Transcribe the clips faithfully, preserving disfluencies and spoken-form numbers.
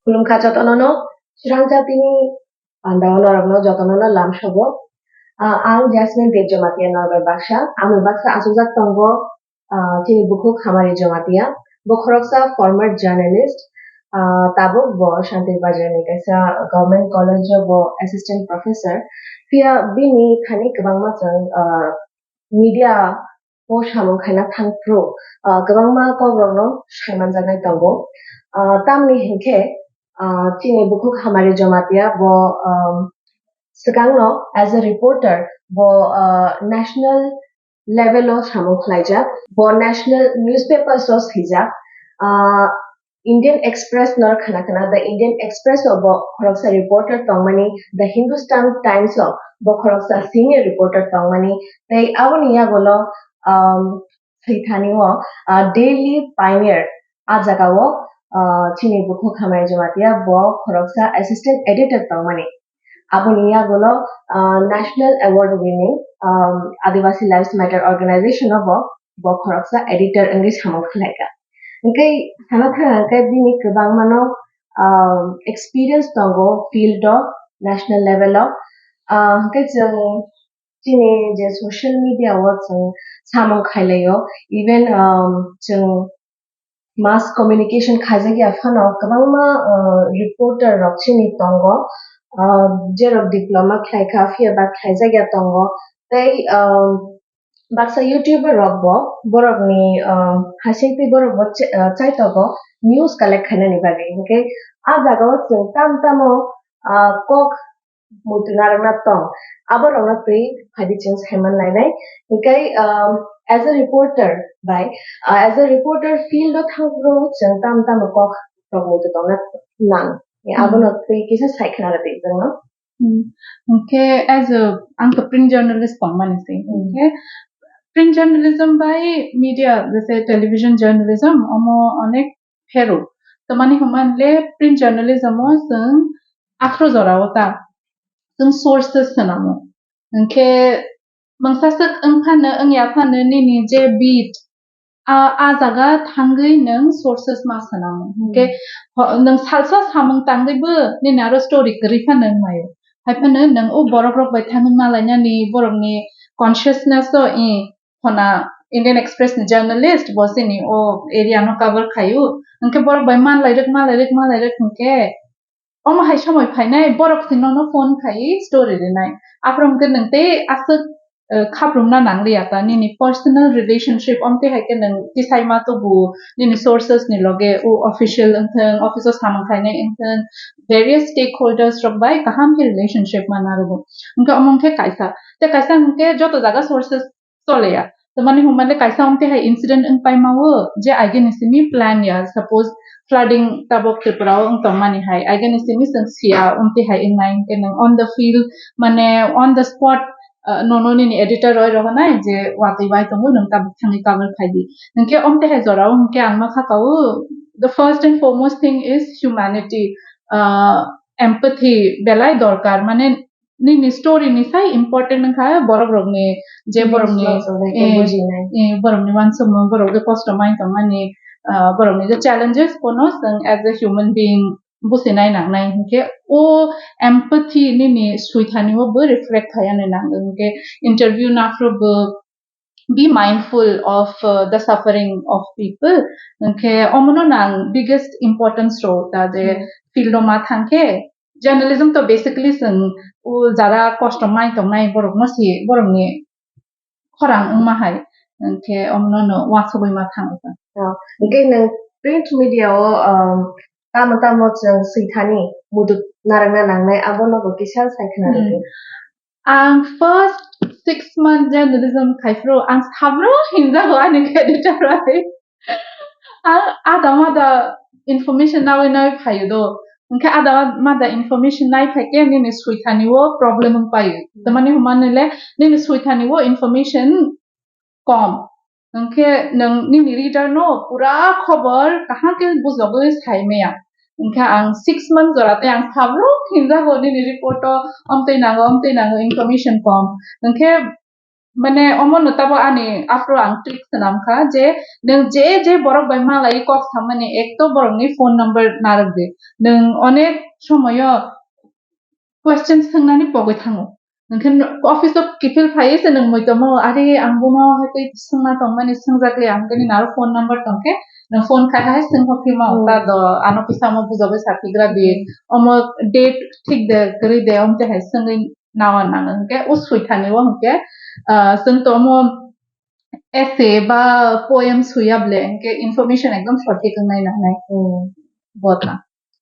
Khulumkha jotono no, Chwrang jatini pandao norokno jotono no lamsogo. Ah, ang Jasmine Deb Jamatia Norbai Baksa, ang baksa achukjak tongo, ah, chini bukhuk Hamari Jamatia, bo khoroksa former journalist, ah, tabuk bo Shantir Bazar ni kaisa government college o bo assistant professor. Phiya bini thani kwbangma chwng, ah, media o samung khaina thang phuru, ah, kwbangma kokrokno saimanjaknai tongo. Ah, tamni hinkhe, ah, chini bukhuk Hamari Jamatia bo, um, swkangno as a reporter bo, ah, national level o samung khlaijak, bo national newspapers o swijak. Ah, Indian Express no khna khna, The Indian Express o bo khoroksa reporter tongmani, The Hindustan Times o bo khoroksa senior reporter tongmani, tei aboni yagulo, um, swithani o, uh, Daily Pioneer, a jaga o, uh, chini bukhuk Hamari Jamatia bo khoroksa assistant editor tongmani. Aboni yagulo, uh, national award winning, um, Adivasi Lives Matter Organization o bo, bo khoroksa editor wngwi samung khlaikha. Hwnkhe sana thang hwnkhe bini kwbangmano, um, experience tongo field o, national level o. Uh, hwnkhe chwng chini je social media o chwng samung khailaio, even, um, chwng mass communication khaijak ya phano kwbangma, uh, reporter rok chini tongo, uh, jerok diploma khlaikha phiya ba khlaijak ya tongo, tei, um, baksa YouTuber rok bo borokni, uh, hasingtwi borok bo ch-, uh, chaitogo news collect khainani bagwi. Hwnkhe a jaga o chwng tam tamo, uh, kok muitu narwkna tong, aborokno twi phaidi chwng saiman lainai. Hinkhe, um, as a reporter bai, uh, as a reporter field o thang phuru chwng tamo tamo kok rok muitu tongna nang. Hmm. Abono twi kisa sai khna rwdi chwngno. Hmm. Hinkhe as a, ang to print journalist tongmani se. Hmm. Hinkhe print journalism bai media, jese television journalism, omo onek pheru. Tamani hwnba le print journalism o chwng aphuru jora o ta chwng sources swnamo. Hinkhe mungsa swk wng phano wng ya phano nini je beat a, a jaga thangwi nwng sources ma swnamo. Hinkhe Hmm. ho-, nwng salsa samung tangwi bo nini aro story kwrwi phano wng maio. Hai phano nwng o borok rok bai thangwi ma lainani borokni consciousness o i phona Indian Express ni journalist bo chini o area no cover khaio. Hinkhe borok bai manlairwk, manlairwk, manlairwk hinkhe omo hai somoi phainai borok se nono phone khai story rinai. Aphuru hinkhe nwng tei aswk, eh, khaprumna nangliya ta nini personal relationship omtwi hai khe nwng tisai ma tubu nini sources ni loge o official wngthang, office o samung khainai wngthang, various stakeholders rok bai kaham khe relationship ma narwgo. Hinkhe omo hinkhe kaisa. Tei kaisa hinkhe joto jaga sources chole ya. Tamani hwnba le kaisa omtwi hai incident wng paima o je aigini simi plan ya. Suppose flooding tabok Tripura o wng tongmani hai, aigini simi chwng siya omtwi hai wngnai hinkhe nwng on the field, mane on the spot, uh, nono nini editor roi rohonai je watwi bai tongo, nwng tabok thangwi cover khai di. Hinkhe omtwi hai jora o hinkhe ang ma kha ka o, the first and foremost thing is humanity, uh, empathy belai dorkar, mane nini story ni sai important wngkha borok rokni, je Yes, borokni, yes, yes, eh, bujinai. Eh, borokni uansukmung, borok je kosto mai tongmani, ah, borokni je challenges, bono chwng as a human being businai nangnai hinkhe o empathy nini suithani o bo reflect khai ani nang hinkhe interview naphuru bo be mindful of, uh, the suffering of people. Hinkhe omono nang biggest importance rw ta je Hmm. field o ma thangkhe journalism to basically chwng o jara kosto mai tongnai borokno si borokni khorang wngma hai, hinkhe omono no uansugwi ma thango ta. Oh, hinkhe nwng print media o, um, tamo tamo chwng swithani muitu narwkna nangnai abono bo kisa sai khna Hmm. rwdi. Ang first six month journalism khai phuru ang sabro hinjago ani editor bai. Ang ada mada information nawi nawi phaio do. Hinkhe ada mada information nai phai khe nini suithani o problem wng paio. Tamani hwnmani le nini suithani o information kom. Hinkhe nwng nini reader no pura khobor kaham khe bujogwi sai maya. Hinkhe ang six month jora tei ang sabro hinjago nini report o omtwi nango, omtwi nango, information kom. Hinkhe mane omo no tabo ani afro ang trick swnam kha je nwng je je borok bai malai kok samani ek to borok ni phone number narwk di. Nwng onek somoyo question swngnani pogwi thango. Nwng khe office o kiphil phaiwi se nwng muitomo, "Are, ang bono hai tei swngna tongmani, swngjakle ang khe nini aro phone number tong khe nwng phone khai hai swng hokhi ma." Hmm. Ta do ano kisa mo bujo bai sa thigra di. Hmm. Omo date thik de kwrwi de, omo te hai swngwi nawa nang hwnkhe o swi thani o hwnkhe, ah, swng tomo essay ba poem swiya ble hwnkhe information ekdom sothik wngnai nangnai. Hmm. Bota.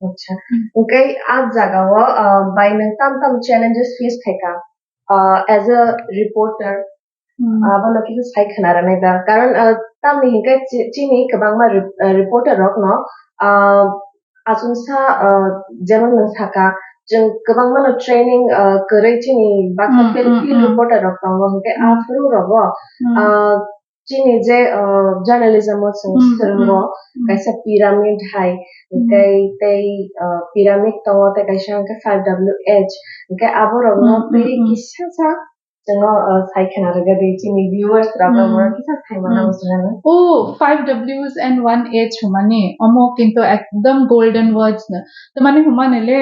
Acha. Hmm. Hwnkhe a jagao, ah, bai nwng tam tam challenges face khaikha, ah, as a reporter? Hmm. Ah, bono kisa sai khna rwnai da. Karon, ah, tamni hwnkhe chi-, chini kwbangma re-, ah, reporter rokno, ah, achomsa, ah, jemon nwng saka, chwng kwbangmano training, ah, kwrwi chini baksa Hmm, field, hmm, field hmm. reporter rok tongo, hwnkhe Hmm. aphuru rogo, Hmm. ah, chini je, ah, journalism o chwng Hmm, swrwngo, hmm, hmm. kaisa pyramid hai, Hmm. tei, tei, ah, pyramid tongo, tei kaisa hwnkhe five W H, hwnkhe aborokno Hmm, hmm, twi hmm. kisa sa chwngno, ah, sai khna rwgadi chini viewers rok Hmm. abo kisa sai Hmm. mano swrwngo. Oh, five Ws and one H hwnmani, omo kintu ekdom golden words no. Tamani hwnmani le,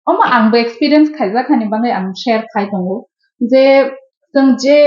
omo ang bo experience khaijak hani bagwi ang share khai tongo. Je, chwng je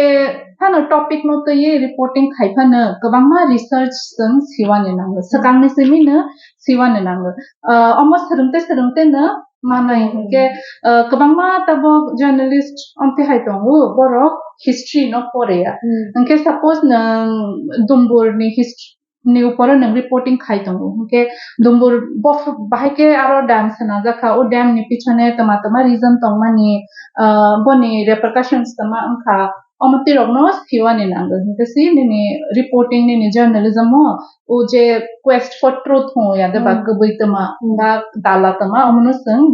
phano topic no twiwi reporting khai phano kwbangma research chwng siwani nango. Hmm. Swkangni simi no siwani nango. Ah, omo swrwngte swrwngte no manai Hmm. hwnkhe, ah, kwbangma tabuk journalist omte hai tongo, borok history no poreya. Hmm. Hwnkhe suppose nwng Dumburni history ni uporo nwng reporting khai tongo. Hwnkhe Dumbur bo bahai khe aro dam swnajak kha, o dam ni pichone tama tama reason tongmani, ah, boni repercussions tama wngkha, omo twi rokno siwani nango. Hwnkhe si nini reporting, nini journalism o, o je quest for truth hwnwi ya de ba Hmm. kwbwi tama Hmm. ba dala tama, omono chwng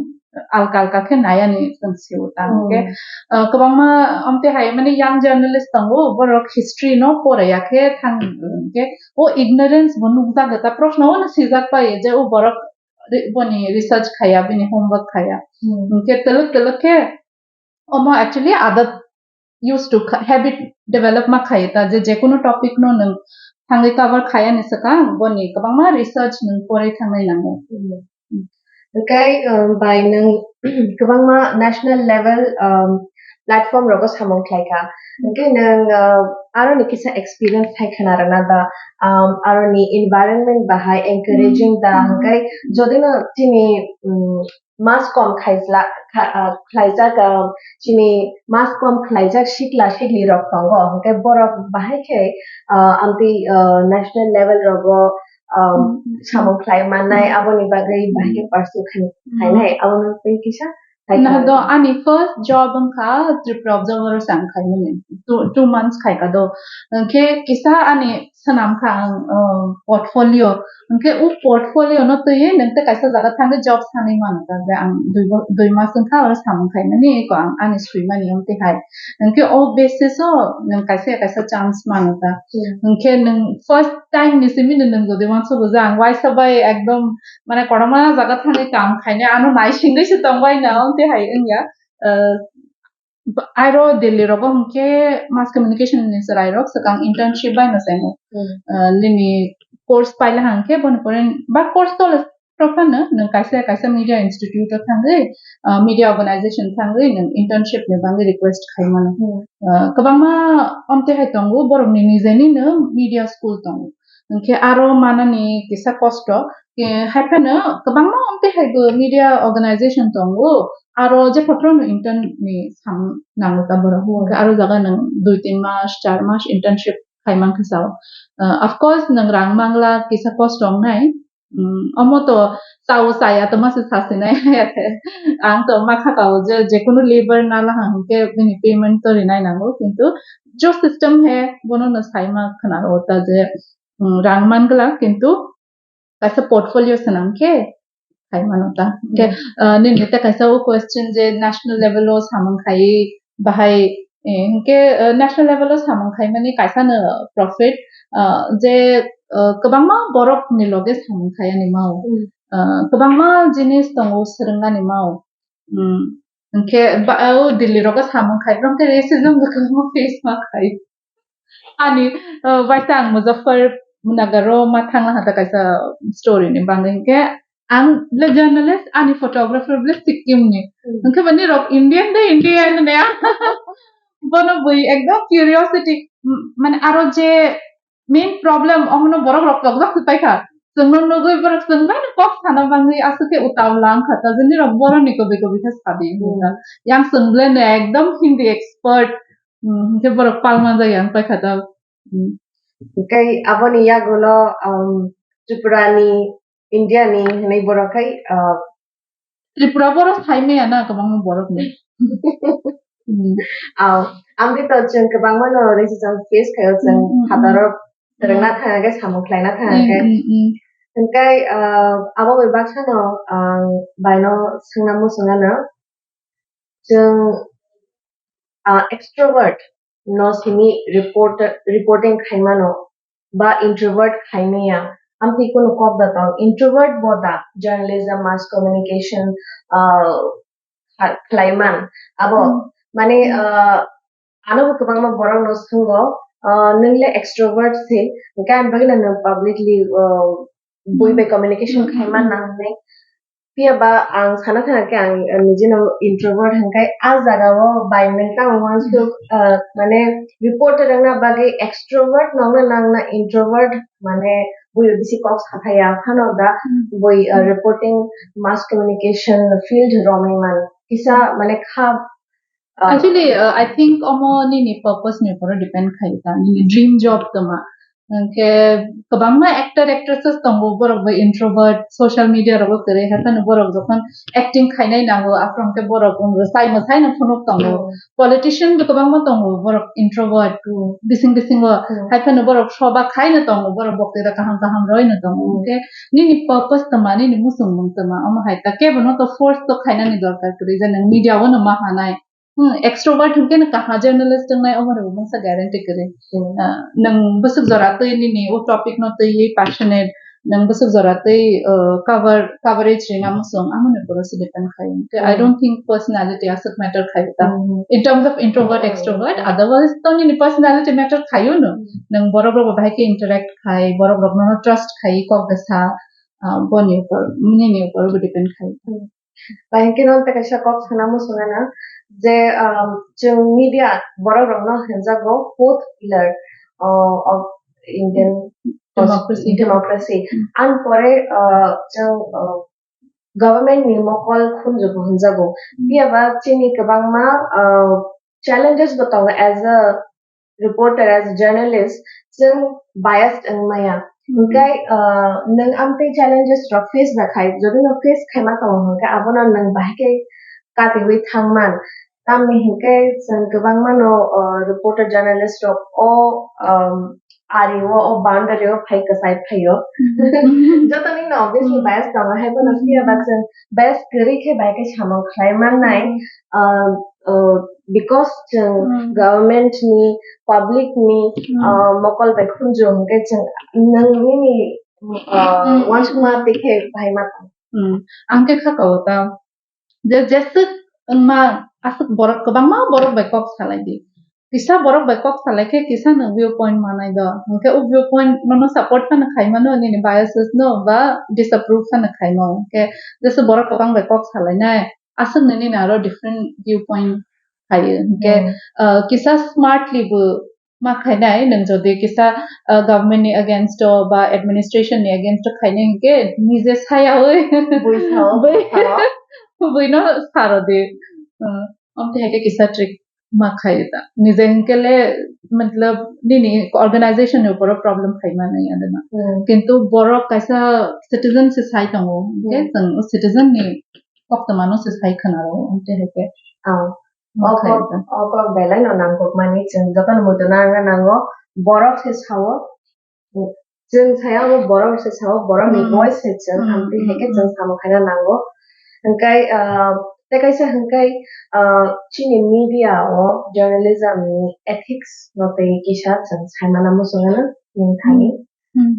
alka alka khe nayani chwng sio ta. Hmm. Hwnkhe, ah, kwbangma omte hai mani young journalist tongo, borok history no poraya khe thang hwnkhe o ignorance bo nukjago ta, proshno o no sijak pai je o borok re-, boni research khaya, bini homework khaya. Hmm. Hwnkhe twlwk twlwk khe omo actually adat used to kha-, habit develop ma khai ta, je, je kunu topic no nwng thangwi cover khaya ni swkang, boni kwbangma research nwng porwi thangnai nango. Hmm. Hwnkhe, um, bai nwng kwbangma national level, um, platform rogo samung khlai kha. Hwnkhe nwng, uh, aroni kisa experience hai khna rwna ba, um, aroni environment bahai encouraging da, Hmm. hwnkhe jodi no chini, um, mass kom khaijla-, kha-, ah, khlaijak, ah, chini mass kom khlaijak sikla sikli rok tongo, hwnkhe borok bahai khe, ah, amtwi, ah, national level rogo, ah, Hmm, hmm, samung khlai mannai, hmm. aboni bagwi bahai khe Hmm. pursue khai-, Hmm. khainai, abono tei kisa khai Nah, kha. Do ani first job wngkha Tripura Observer o chang khaimani, two, two months khaika do. Hwnkhe kisa ani swnam kha ang, uh, portfolio. Hwnkhe o portfolio no twiwi nwng tei kaisa jaga thangwi job sanwi mano ta, je ang dui bo-, dui mas wngkha oro samung khaimani, eko ang ani swimani wngtwi hai. Hwnkhe o basis o nwng kaisa kaisa chance mano ta. Hmm. Hwnkhe nwng first time ni simi nwng jodi uansugo je ang uaisa bai ekdom mane kotorma jaga thangwi kam khainai, ano naisingwi se tongbai na, wngtwi hai wngya. Uh, Ba-, aro Delhi rogo hwnkhe mass communication ni chwrai rok swkang internship bai no saimo. Hmm. Ah, nini course paila hwnkhe boni pore ba course tole prophano nwng kaisa kaisa media institute o thangwi, ah, media organization thangwi nwng internship ni bagwi request khai mano. Hmm. Ah, kwbangma omte hai tongo, borok ni nijeni no media school tongo. Hwnkhe aro manani kisa kosto, eh, hai phano kwbangma omte hai bo media organization tongo, aro je phaprano intern ni sam nango ta borok. Hmm. Hwnkhe aro jaga nwng dui tin mas, char mas internship khai mankha sao. Uh, of course, nwng rang mangla kisa kosto wngnai. Hmm, omo to sao saya to masa sasinai. Ang to makha kao je, jekunu labor nala hwnkhe bini payment to rinai nango, kintu jo system he bono no saima khna o ta je, hmm, rang mangla, kintu kaisa portfolio swnam khe khai mano ta. Hwnkhe, Hmm. ah, nini tei kaisa o question je national level o samung khai bahai, eh, hwnkhe, ah, national level o samung khai mani kaisa no profit, ah, je, ah, kwbangma borok ni loge samung khai ani mao. Hmm. Ah, kwbangma jinis tongo swrwng ani mao. Hmm. Hwnkhe ba, o Delhi rogo samung khai, hwnkhe racism bo kwbangma face ma khai. Ani, uh, baisa ang Muzaffarnagar o ma thangna hata kaisa story ni bangwi hinkhe ang le journalist, ani photographer le Sikkim ni. Hmm. Hinkhe bani rok Indian de India ni ne. Bono bui ekdom curiosity, m-, mane aro je main problem omono borok rok tokjak se paikha. Chwngno nugwi borok chwng bai kok sana bangwi aswk khe utal lang kha ta, jeni rok boroni kobi kobi khe sadi Hmm. hinta. Yang chwng le ne ekdom Hindi expert, hmm, hinkhe borok palma jai yang paikha ta. Hmm. Tei aboni yagulo, um, Tripura ni, India ni hinwi borok khai, uh, Tripura borok sai maya na kwbangma borok ni. Hmm. Aw, amtwi to chwng kwbangma no resi chwng face khayo chwng Hmm, hmm, hmm. phataro Hmm. rwngna thangakhe samung khlaina thangakhe. Hmm, hmm, hmm. Hinkhe, uh, abo bai baksa no ang baino swngna muchungano. Chwng, ah, extrovert no simi report-, reporting khaimano ba introvert khaimaya. Amtwi kunu kok da tong. Introvert bo da journalism, mass communication, ah, kha-, khlaiman. Abo, Hmm. mane, Hmm. ah, ano bo kwbangma borok no swnggo, ah, nwng le extrovert se, hinkhe ani bagwi no nwng publicly, ah, bui Hmm. bai communication Hmm, hmm, khaimana hmm. hinwi. Phiya ba ang sana thangkhe ang, uh, nijino introvert hwnkhe, ah, jagao bai nang tamo uansuk, Hmm. uh, mane reporter wngna bagwi extrovert nokna nangna introvert mane bui bisi kok sathaya phano da Hmm. bui, uh, Hmm. reporting mass communication field romwi man kisa mane kha, uh, Actually, uh, I think omo nini purpose ni uporo depend khai ta, nini dream job toma. Hwnkhe kwbangma actor, actresses tongo, borok bo introvert, social media rogo kwrwi, haphano borok jokhon acting khainai nango, aphuru hwnkhe borok rwchai mwchai no phunuk tongo. Hmm. Politician bo kwbangma tongo, borok introvert, Hmm. bising bisingo, Hmm. haphano borok soba khaino tongo, borok boktwita kaham kaham roino tongo. Hmm. Hwnkhe nini purpose toma, nini muchungmung toma, omo hai ta kebo no to force to khainani dorkar kwrwi, je nwng media o no ma hanai. Hmm, extrovert hwnkhe no kaha journalist wngnai, omo rwbo mungsa guarantee kwrwi. Hmm. Ah, nwng bwswk jora twi nini o topic no twiwi passionate, nwng bwswk jora twi, uh, cover, coverage rina muchung, amoni uporo se depend khai. Hwnkhe I Hmm. don't think personality aswk matter khai ta. Hmm. In terms of introvert, Hmm. extrovert, otherwise to nini personality matter khaio no. Hmm. Nwng borok rok bai khe interact khai, borok rok no trust khai, kok da sa, ah, boni upor, nini upor bo depend khai. Hmm. Bahai khe no tei kaisa kok sana muchungana je, um, chwng media borok rokno hinjago fourth pillar, uh, of Indian Democracy. Democracy. Hmm. Ang pore, uh, chwng, uh, government ni mokol khunjugo hinjago. Hmm. Phiya ba chini kwbangma, uh, challenges bo tongo as a reporter, as a journalist, chwng biased wng maya. Hmm. Hwnkhe, uh, nwng amtwi challenges rok face da khai, jodi no face khaima tongo hwnkhe abono nwng bahai khe katiwi thangman. Tamni hwnkhe chwng kwbangma no, uh, reporter, journalist rok o, um, ari o, o boundary o phai kwchai phaio. Hmm. Jotoni no obviously Hmm. bias tongo, hai bono Hmm. phiya ba chwng bias kwrwi khe bahai khe samung khlai mannai. Hmm. Uh, uh, because chwng Hmm. government ni, public ni, Hmm. uh, mokol bai khunju hwnkhe chwng nwng nini, uh, Hmm. uansukma twi khe bahai ma tong. Hmm. Ang khe kha kao ta. Je, jeswk wngma aswk borok, kwbangma borok bai kok salai di. Kisa borok bai kok salai khe kisa no view point manai do. Hwnkhe o view point nono support phano khai mano, nini biases no ba disapprove phano khai mano. Hwnkhe jeswk borok kwbang bai kok salai nai, aswk nini aro different view point phaiyo. Hwnkhe, Hmm. uh, kisa smartly bo ma khainai, nwng jodi kisa, uh, government ni against o ba administration ni against o khainai hwnkhe nije sayawi Bui sao, bui, bui sao. Bui no saro di. Uh, amte hai khe kisa trick ma khai ta. Nije hwnkhe le, matlab, nini organization ni upor o problem khai mani adana. Hmm. Kintu borok kaisa citizen se sai tongo, hwnkhe Hmm. chwng o citizen ni koktwma no se sai khna rwo, amte hai khe. Oh. Ma O khai kok, ta. O kok belai no nangkukmani, chwng jotono muitu nangna nango, borok se sao, chwng saya obo borok se sao, borok ni Hmm. voice se chwng, Hmm, amtwi hmm, hai khe hmm. chwng samung khaina nango. Hwnkhe, ah, tei kaisa hwnkhe, ah, chini media o journalism ni ethics no tei kisa chwng saimana muchungano nini thani. Hmm. Hmm.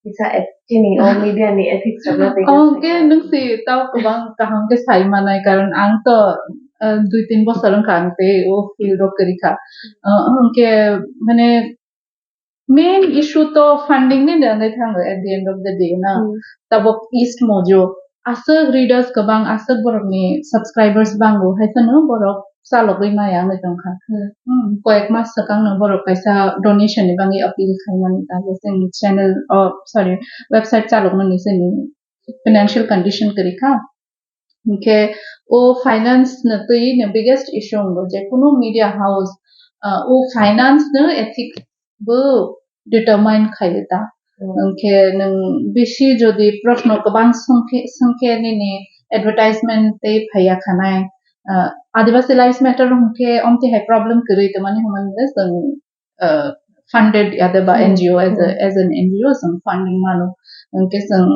Kisa et-, chini o media ni ethics rok no tei Oh, kisa hwnkhe sai. Nwng si tao kwbang kaham khe sai manai, karon ang to, ah, dui tin bosor wngkha ang tei o field o kwrwi kha. Ah, hwnkhe mane Main issue to funding ni wngwi thango at the end of the day na. Hmm. Tabok East Mojo aswk readers kwbang, aswk borokni subscribers bango, hai phano borok chalogwi maya wngwi tongkha. Hmm. Hmm, koyek mas swkangno borok kaisa donation ni bagwi appeal khaimani, tabok chini channel, oh, sorry, website chalokmani chini financial condition kwrwi kha. Hinkhe o finance no twi no biggest issue wngo, je kunu media house, ah, o finance no ethics bo determine khaio ta. Hmm. Hinkhe nwng bisi jodi proshno kwbang swngkhe, swngkhe nini advertisement tei phaiya khanai, ah, Adivasi Lives Matter hinkhe omtwi hai problem kwrwi tongmani hwnmani le chwng, ah, funded ya de ba Hmm. N G O as a, Hmm. as an N G O chwng funding mano. Hinkhe chwng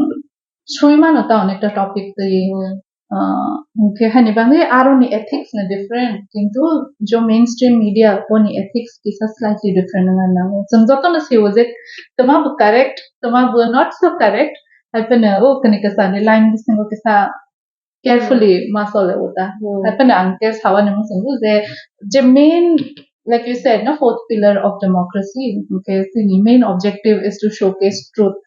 sui mano ta onekta topic twi. Hmm. Ah, hinkhe haini bagwi aroni ethics no different, kintu jo mainstream media boni ethics kisa slightly different wngna nango. Chwng jotono sio je twma bo correct, twma bo not so correct, hai phano o kani kisa ni line bisingo kisa carefully Hmm. ma chole o ta. Hmm. Hai phano ang khe sawani muchungo je, je main, like you said, no, fourth pillar of democracy, hinkhe chini main objective is to showcase truth.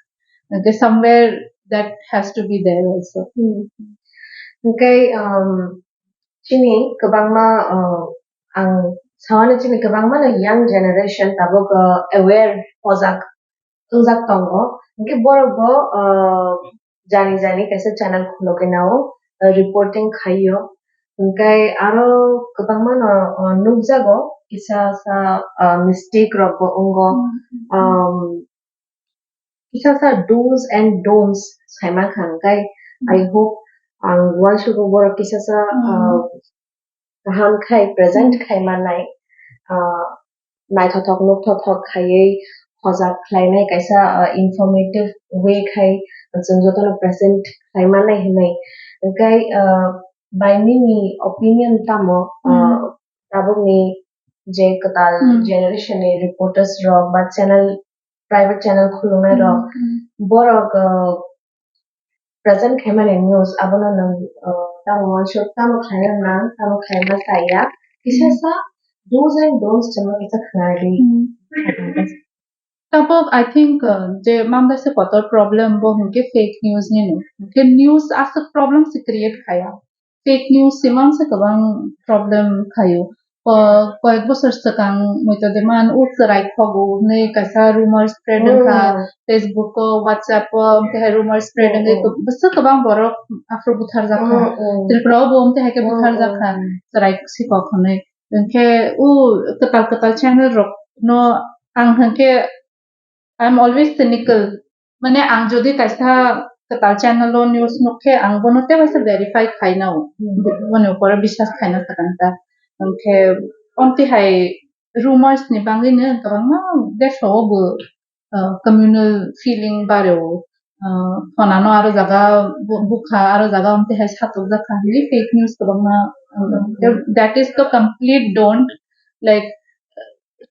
Hinkhe somewhere that has to be there also. Hmm. Hinkhe, um, chini kwbangma, uh, ang sawani chini kwbangma no young generation tabuk, uh, aware ojak, wngjak tongo. Hinkhe borok bo, uh, jani jani kaisa channel khulogwi nao, uh, reporting khaio. Hinkhe aro kwbangma no, uh, nukjago kisa sa, uh, mistake rok bo wngo. Hmm. Um, kisa sa do's and don'ts saima kha, hinkhe I Hmm. hope ang uansukgo borok kisa sa, Hmm. uh, kaham khai present Hmm. khai mannai, uh, naithothok nukhothok khaiwi hojak khlainai kaisa, uh, informative way khai chwng jotono present khai mannai hinwi. Hinkhe, uh, by nini opinion tamo, uh, Hmm. tabukni je kwtal Hmm. generation ni reporters rok ba channel, private channel khulungnai rok, Hmm, hmm. borok, uh, present khaimani news abono nwng, uh, tamo uansuk, tamo khlaina nang, tamo khlaima chaya, kisa Hmm. sa do's and don'ts chwngno kisa khwnarwi. Hmm. Tabuk, I think, uh, je mamlaisa kotor problem bo hinkhe fake news ni no. Hinkhe news aswk problem se create khaya. Fake news se mamsa kwbang problem khaio. Ko-, koyek bosor swkang muitu de man o chwrai khogo hinwi kaisa rumor spread wngkha. Hmm. Facebook o, WhatsApp o, tei hai rumor spread Hmm, wngwi hmm. kw-, bwswk kwbang borok aphuru butharjak kha. Hmm, hmm. Tripura o bo tei hai khe Hmm, butharjak hmm. kha, chwrai sikok hinwi. Hinkhe o kwtal kwtal channel rok no ang hinkhe I am always cynical. Mane ang jodi kaisa kwtal channel o news nukkhe ang bono tei kaisa verify khainao. Hmm. Bono upore biswas khaina sakang ta. Hinkhe omtwi hai rumors ni bagwi no kwbangma desh o bo, uh, communal feeling bareo. Uh, phonano aro jaga bu-, bukha, aro jaga omtwi hai satok jakha hinwi fake news kwbangma, um, Hmm. that is the complete don't, like,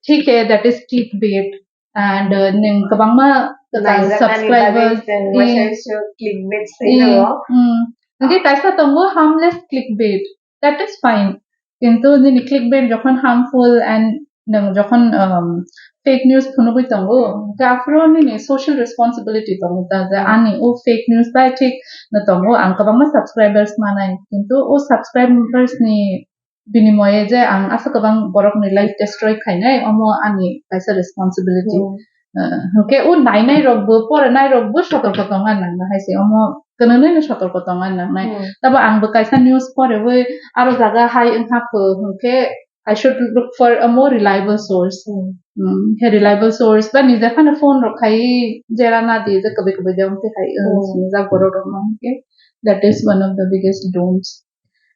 thik hai, that is clickbait. And, uh, nwng kwbangma kwtal Naijaknani bagwi subscribers, chwng eh, masa isu clickbait eh, saino. Hmm. Hinkhe kaisa tongo harmless clickbait. That is fine. Kintu nini clickbait jokhon harmful and nwng jokhon, um, fake news phunugwi tongo, hinkhe aphuru nini social responsibility tongo ta, je Hmm. ani o fake news bai thik no tongo, ang kwbangma subscribers manai, kintu o subscribers ni binimoye je ang aswk kwbang borokni life destroy khainai, omo ani kaisa responsibility. Hmm. Uh, hinkhe o nainai rok bo, porinai rok bo sotorko tongna nang nai hai se, omo kwnwi no sotorko tongna nang nai. Hmm. Tabo ang bo kaisa news porewi aro jaga hai wngkha pho, hinkhe I should look for a more reliable source. Hmm. Hmm, he reliable source ba nije phano phone rok khai jera na di je kwbwi kwbwi de wngte hai, uh, Hmm. sinijak borok rok no hinkhe that is one of the biggest don'ts.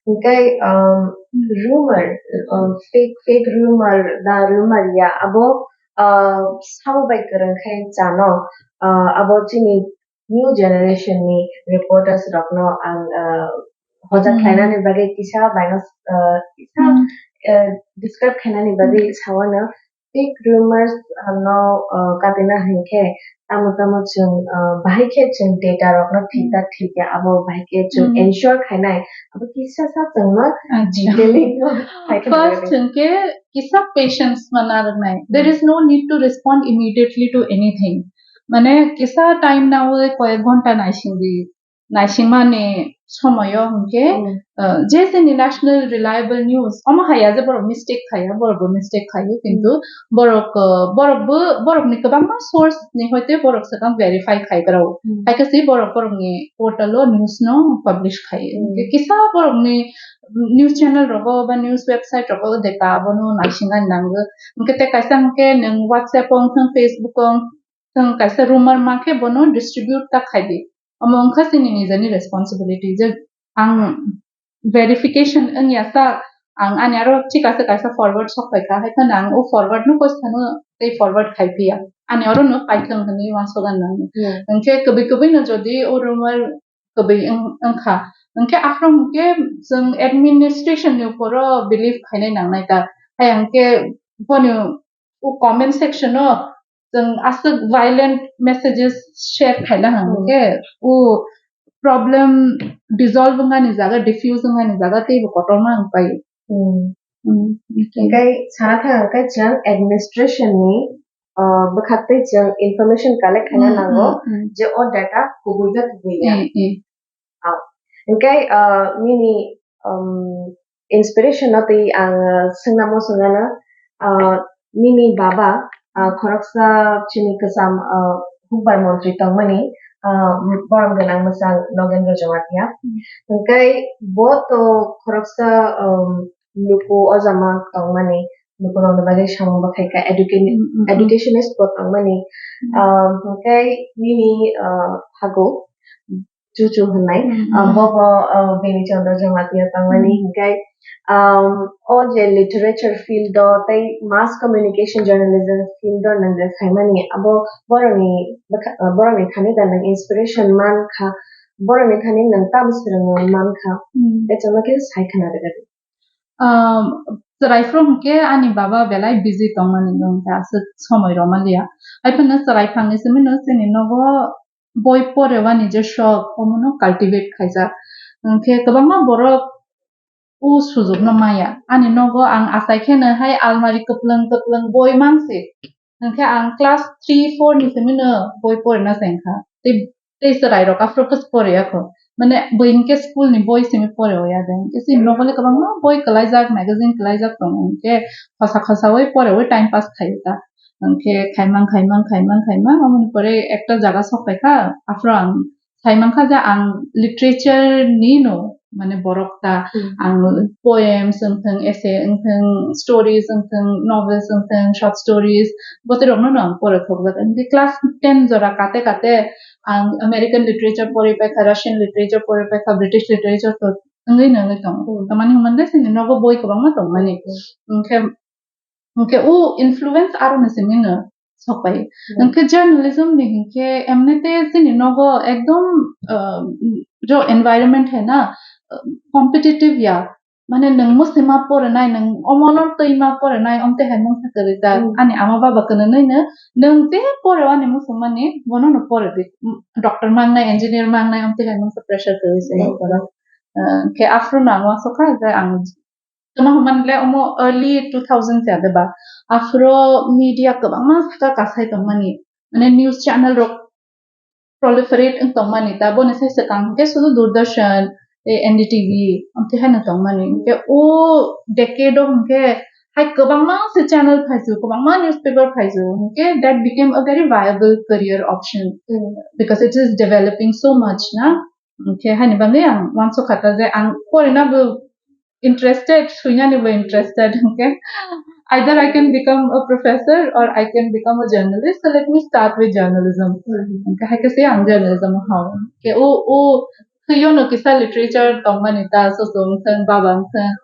Hinkhe, um, Hmm. rumor, um, fake, fake rumor da rumor ya, abo, uh, sabo bai kwrwng khai chano, uh, abo chini new generation ni reporters rokno ang, uh, hojak Hmm. khlainani bagwi kisa baino, uh, kisa, Hmm. uh, describe khainani bagwi Hmm. sawano. Fake rumors, uh, no, uh, katina hinkhe, tamo tamo chwng, ah, bahai khe chwng data rokno thik da thik ya, abo bahai khe chwng Hmm. ensure khainai, abo kisa sa chwngno Acha. detailing no khai khe First nangani. Chwngkhe kisa patience ma narwknai. There Hmm. is no need to respond immediately to anything. Mane kisa time nawi koyek ghonta naisingdi. Naisingmani somoyo hwnkhe, Hmm. uh, je chini national reliable news, omo haya je borok mistake khaiya, borok bo mistake khaio, kintu Hmm. borok, uh, borok bo, borokni kwbangma source ni hoite borok swkang verify khaigrao. Hmm. Haikhe si borok borokni portal o news no publish khaio. Hmm. Hwnkhe kisa borokni news channel rogo ba news website rogo data abono naisingna nango. Hwnkhe tei kaisa hwnkhe nwng WhatsApp o wngthang, Facebook o wngthang, kaisa rumor mankhe bono distribute ta khaidi. Omo wngkha chini nijani responsibility je ang verification wngya sa, ang ani aro thik ase kaisa forward sok paikha, hai phano ang o forward no koi sano tei forward khai phiya. Ani oro no paithwng hwnwi uansuk ang nang. Hmm. Hwnkhe kwbwi kwbwi no jodi o rumor kwbwi wng-, wngkha, hwnkhe aphuru hwnkhe chwng administration ni uporo believe khainai nangnai ta. Hai hwnkhe boni o comment section o chwng aswk violent messages share khaina Hmm. hwnkhe o problem dissolve wngani jaga, diffuse wngani jaga teibo kotorma wngpai. Hmm. Hmm. Hwnkhe sana thang hwnkhe chwng administration ni, uh, bwkhaktwi chwng information collect khaina Hmm, nango hmm, hmm. je o data kubui ba kubui ya. Eh, eh. Ah, hwnkhe, ah, nini, um, inspiration no twi ang, ah, swngna muchungano, ah, nini baba, ah, khoroksa chini kwcham, ah, hukbar montri tongmani, ah, borom gwnang mwchang Nogendra Jamatia. Hmm. Hwnkhe bo to khoroksa, um, luku ojama tongmani, lukurokni bagwi samung bwkhaikha, educa-, Hmm, hmm, hmm. educationist bo tongmani. Hmm. Um, hwnkhe nini, ah, hago chuchu hwnwi, Hmm, ah, hmm. bobo, ah, Bini Chandra Jamatia tongmani Hmm. hwnkhe, um, o je literature field o tei mass communication journalism field o nwng je phaimani, abo borokni bwkha-, ah, borokni thani da nwng inspiration mankha, borokni thani nwng tamo swrwngmung mankha, Hmm. tei chwngno khe sai khna rwgadi. Um, chwrai phuru hwnkhe ani baba belai busy tongmani hwnkhe aswk somoi rwmaliya. Hai phano chwrai phangni simi no chini nogo boi porewani je shok, omono cultivate khaijak. Hwnkhe kwbangma borok o sujukno maya. Ani nogo ang achai kheno hai almari kwplwng kwplwng boi mangsi. Hwnkhe ang class three, four ni simi no boi porina chengkha. Tei, tei chwrai rok aphuru khe poriya kho. Mane boi hwnkhe school ni boi simi pore oya de. Hwnkhe chini nogo le kwbangma boi kwlaijak, magazine kwlaijak tongo. Hwnkhe khosa khosa oi pore oi time pass khaio ta. Hwnkhe khaimang, khaimang, khaimang, khaimang, aboni pore ekta jaga sok paikha, aphuru ang sai mankha je ang literature ni no, mane borok ta, Hmm. ang poems wngthang, essay wngthang, stories wngthang, novels wngthang, short stories, botorokno no ang pore thokjak. Hwnkhe class ten jora kate kate ang American literature pori paikha, Russian literature pori paikha, British literature to wngwi no wngwi tongo. Hmm. Tamani hwnmale chini nogo boi kwbangma tongmani. Hmm. Hwnkhe, hwnkhe o influence aro ni simi no sok pai. Hmm. Hwnkhe journalism ni hwnkhe emnite chini nogo ekdom, ah, jo environment hai na, ah, competitive ya. Mane nwng mwsima porinai, nwng omono twima porinai, omte hai mungsa kwrwi ta. Hmm. Ani ama baba kwnwi no, nwng je pore ani muchungmani, bono no pore di. Doctor mangnai, engineer mangnai, omte hai mungsa pressure kwrwi se Hmm. pora. Ah, khe aphuru no ang uansukha je ang Tamo hwnmani le omo early two thousand ya de ba. Aphuru media kwbangma saka kasai tongmani. Mane news channel rok proliferate wng tongmani. Ta boni sai swkang hwnkhe sudu Doordarshan, eh, N D T V, amtwi haino tongmani. Hwnkhe o decade o hwnkhe hai kwbangma se channel phaiju, kwbangma newspaper phaiju. Hwnkhe that became a very viable career option Hmm. because it is developing so much na. Hwnkhe haini bagwi ang uansukha ta je ang porina bo interested, swinani bo interested, hwnkhe either I can become a professor or I can become a journalist, so let me start with journalism. Hmm. Hwnkhe hai khe se ang journalism o hao. Hwnkhe o, o thwio no kisa literature tongmani ta, so so wngthang, baba wngthang,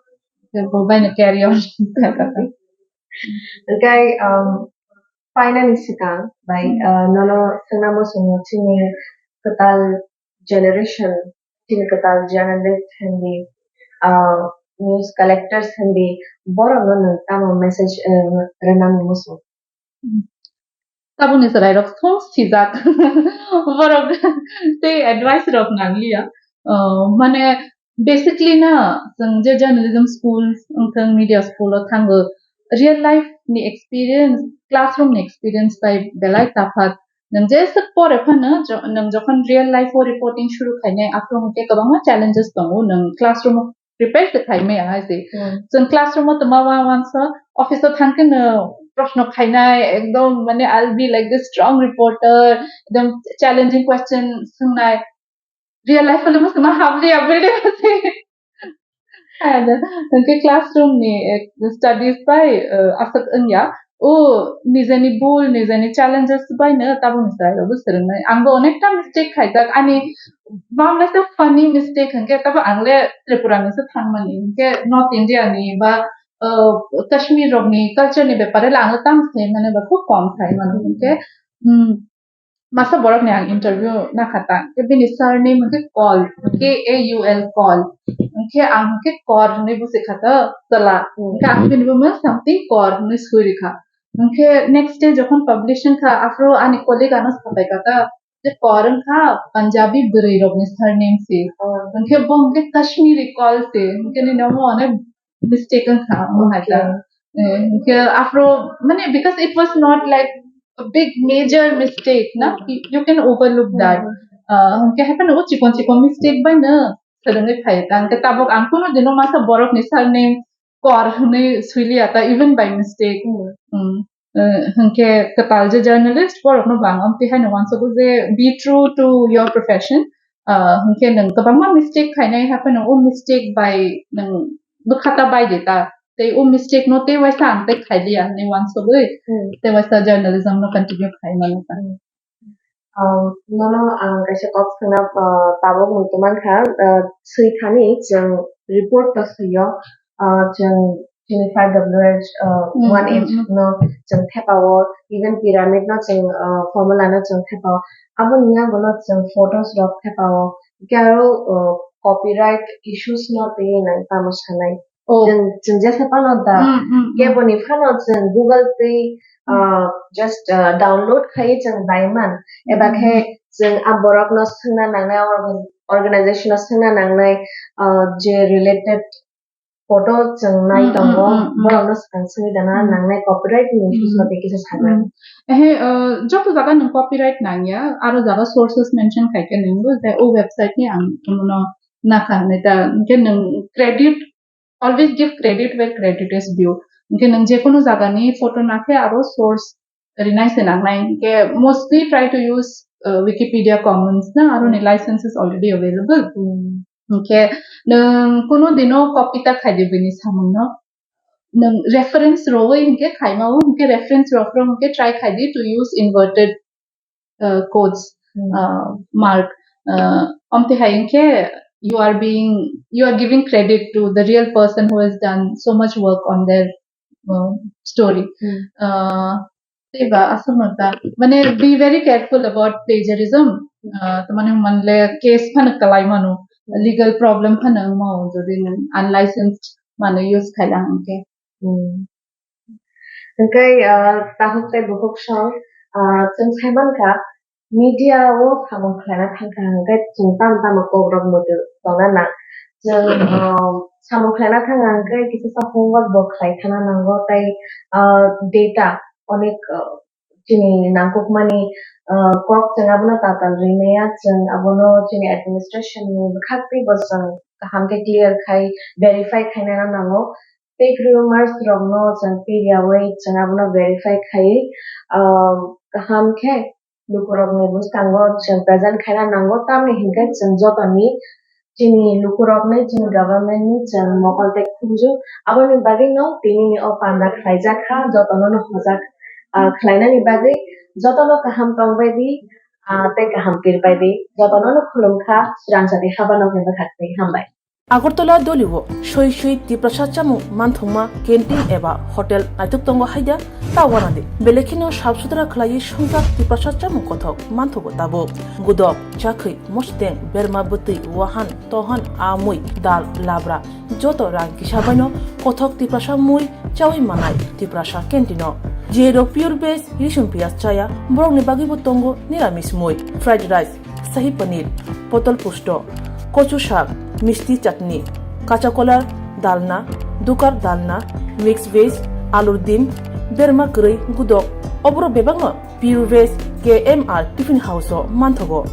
hwnkhe bo bai no carry on kha ta. Hwnkhe, um, painani swkang bai, Hmm. uh, nono swngna muchungo chini kwtal generation, chini kwtal journalist hindi, ah, news collectors hindi, borokno nwng tamo message, eh, rwnani muchung? Hmm. Tabukni chwrairok thung sijak. Borok tei advice rok nangliya. Uh, mane basically na, chwng je journalism school wngthang, media school o thango, real life ni experience, classroom ni experience bai belai tafat. Nwng jeswk pore phano jo-, nwng jokhon real life o reporting shuru khainai, aphuru hwnkhe kwbangma challenges tongo, nwng classroom o prepare se khai maya hai se. Hmm. Chwng classroom o tongma uansuk office o thangkhe no proshno khainai, ekdom mane I'll be like this strong reporter, ekdom challenging question swngnai. Real life o le mwswkma hamliya building se. Hwnkhe classroom ni, eh, studies bai, eh, aswk wngya. O nijeni bul, nijeni challenges bai no tabukni chwrairokbo swrwngnai. Angbo onekta mistake khaijak. Ani banglaisa funny mistake hwnkhe tabo ang le Tripura ni se thangmani. Hwnkhe North India ni ba, eh, Kashmir rokni culture ni bepare le ang le tamo sai mani ba khub kom sai mano. Hwnkhe, hmm, masa borok ni ang interview nakha ta, hwnkhe bini surname hwnkhe Kaul, K A U L, Kaul. Hwnkhe ang hwnkhe Kor hwnwi busi kha ta, chwla. Hmm. Hwnkhe ang bini bumo something Kor hwnwi swi rikha. Hwnkhe next day jokhon publish wngkha, aphuru ani colleague ano sapai kha ta, je Kor wngkha Punjabi bwrwi rokni surname se. Oh. Hwnkhe bo hwnkhe Kashmiri Kaul se, hwnkhe nini omo onek mistake wngkha, omo hai ta. Okay. Eh, hwnkhe aphuru, mane, because it was not like a big major mistake, na? Hmm. You, you can overlook that. Hmm. Ah, hwnkhe hai phano o chikon chikon mistake bai no swrwngwi phai ta. Hwnkhe tabuk ang kunu dino masa borokni surname Kor hwnwi swiliya ta, even by mistake. Hmm. Hmm. Eh, hwnkhe kwtal je journalist, borokno bo ang amtwi haino uansugo je be true to your profession. Ah, hwnkhe nwng kwbangma mistake khainai, haphano o mistake bai nwng bwkha ta bai de ta. Tei o mistake no tei waisa ang tei khailiya hwnwi uansugwi, hmm, tei waisa journalism no continue khai mano ta. Hmm. Um, nono ang kaisa kok swngna, uh, tabuk muitu mankha, uh, swi thani chwng report to swiyo, uh, chwng chini five W H, uh, hmm, one H, hmm, hmm, no chwng thepao, even pyramid no chwng, uh, formula no chwng thepao, aboni yagulo chwng photos rok thepao, hwnkhe aro, uh, copyright issues no twi nang tamo sanai. Oh. Chwng, chwng jesa phano da. Mm, mm, mm. Keboni phano chwng Google tei, ah, just, ah, download khai chwng bai man. Eba khe chwng a borokno swngna nangnai, organ-, organization-no swngna nangnai, ah, je related photo chwng nai tongo, mm, mm, mm, borokno swkang swngwi dana nangnai copyright ni issues no tei kisa saknai. Mm. Ehe, ah, joto jaga nwng copyright nangya, aro jaga sources mention khai khe nwng bo je o website ni ang tongmano nakha hinwi ta, hwnkhe nwng credit always give credit where credit is due. Hwnkhe nwng jekono jagani photo nakhe abo source rinai se nangnai. Hwnkhe mostly try to use, uh, Wikipedia Commons na, aroni license is already available. Hmm. Hwnkhe nwng kuno dino copy ta khaidi bini samungno. Nwng reference rwwi hwnkhe khaima o, hwnkhe reference rwphro hwnkhe try khaidi to use inverted uh, quotes, hmm, uh, mark. Uh, amtwi hai hwnkhe you are being, you are giving credit to the real person who has done so much work on their, uh, story. Hmm. Uh, tei ba aswkno ta, mane, be very careful about plagiarism. Uh, tamani manle case phano kalai mano, legal problem phano wngmao jodi nwng unlicensed mano use khaila hwnkhe. Hmm. Hwnkhe, ah, takhuk tei bukhuk song, ah, chwng sai mankha, media o samung khlaina thangkha hwnkhe chwng tamo tamo kokrok muitu tongna nang. Chwng, ah, samung khlaina thangkha hwnkhe kisa sa homework bo khlai thangna nango tei, ah, data onek, ah, chini nangkukmani, ah, kok chwng abono tatal rimaya, chwng abono chini administration ni bwkhak twi bo chwng kaham khe clear khai verify khainani nango. Fake rumors rokno chwng piriyawi chwng abono verify khai, ah, kaham khe lukurokni bwskango chwng present khaina nango, tamni hinkhe chwng jotoni chini lukurokni, chini government ni chwng mokol tei khunju. Aboni bagwino tinini o panda khlaijak kha, jotono no hojak, ah, khlainani bagwi, jotono kaham tongbai di, ah, tei kaham pirbai di, jotono no khulum kha, swrang jati haba nokni bwkhak twi hambai. Agartala Dolio soi soi Tiprasa chamung manthokma canteen eba hotel naitok tongo haida ta wana di. Belai kheno sap sutra khlaiwi swngjak Tiprasa chamung kothok manthogo tabuk. Gudok, chakhwi, mosdeng, berma bwtwi, wahan, tohan, amui, dal, labra, joto rang kisa baino kothok Tiprasa mui chawi manai Tiprasa canteen-o. Jerok pure veg risum piyaj chaya, borokni bagwibo tongo niramis mui, fried rice, shahi paneer, potol pusto, kochu sak, misti chutney, kacha kolar, dalna, dukar dalna, mix veg, alur dim, berma kwrwi, gudok, oborok bebakno pure veg K M R Tiffin House-o manthogo.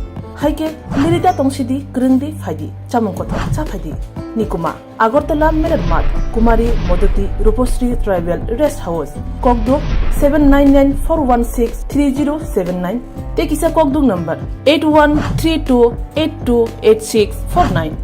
Haikhe lirida tongsidi, kwrwngdi phaidi, chamung kotor cha phaidi. Nikuma, Agartala Merer Math, Kumari Modoti Rupasri Tribal Rest House, Kokduk seven nine nine four one six three zero seven nine, tei kisa Kokduk number eight one three two eight two eight six four nine.